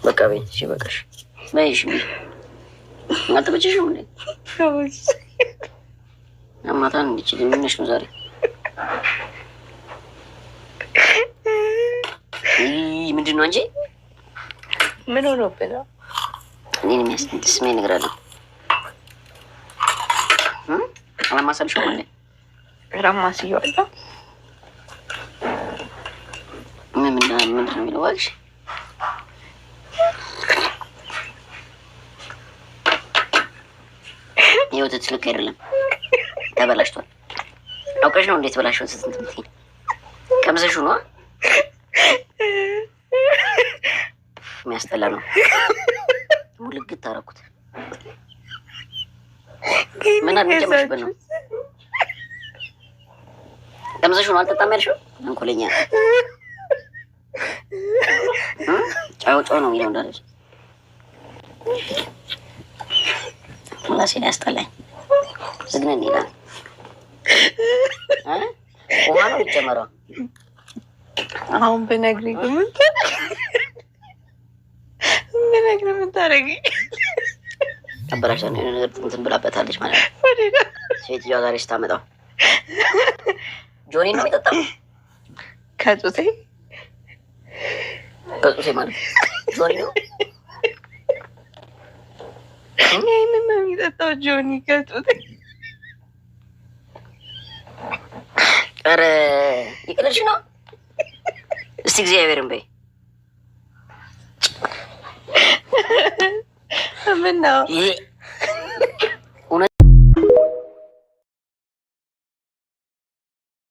በቃ በይ፣ እሺ በቃሽ። በይ እሺ በይ። አልተመቸሽም እንዴ? አማታን እንዲችል ምንሽ ነው ዛሬ? ምንድን ነው እንጂ? ምን ሆኖብህ ነው? እኔን የሚያስደስመኝ ነገር አለ። አላማሰልሽውም እንዴ? ራማስየዋለሁ። ምን ምንድን ነው የሚለው እባክሽ? የወተት ልክ አይደለም፣ ተበላሽቷል። አውቀሽ ነው እንዴት ተበላሽ ወተት እንትን የምትይኝ? ቀምሰሽው ነዋ። የሚያስጠላ ነው። ሙልግት ታረኩት። ምን ጨመርሽበት ነው? ቀምሰሽው ነው አልጠጣም ያልሽው? እንኮለኛ ጨው ጨው ነው የሚለው እንዳለች ምላሴን ያስጠላኝ። ዝግነን ይላል። ውሃ ነው የሚጨመረው። አሁን ብነግርህ ብነግርህ ምን ታደርጊ? አበላሽታ ነው የሆነ ነገር እንትን ብላበታለች ማለት ነው። ሴትዮዋ ዛሬ ስታመጣው ጆኒ ነው የሚጠጣው። ከጡቴ ከጡቴ ማለት ጆኒ ነው። ይህንን ነው የሚጠጣው ጆኒ ከጡቴ። ኧረ ይቅልሽ ነው። እስቲ እግዚአብሔርን በይ። ምን ነው?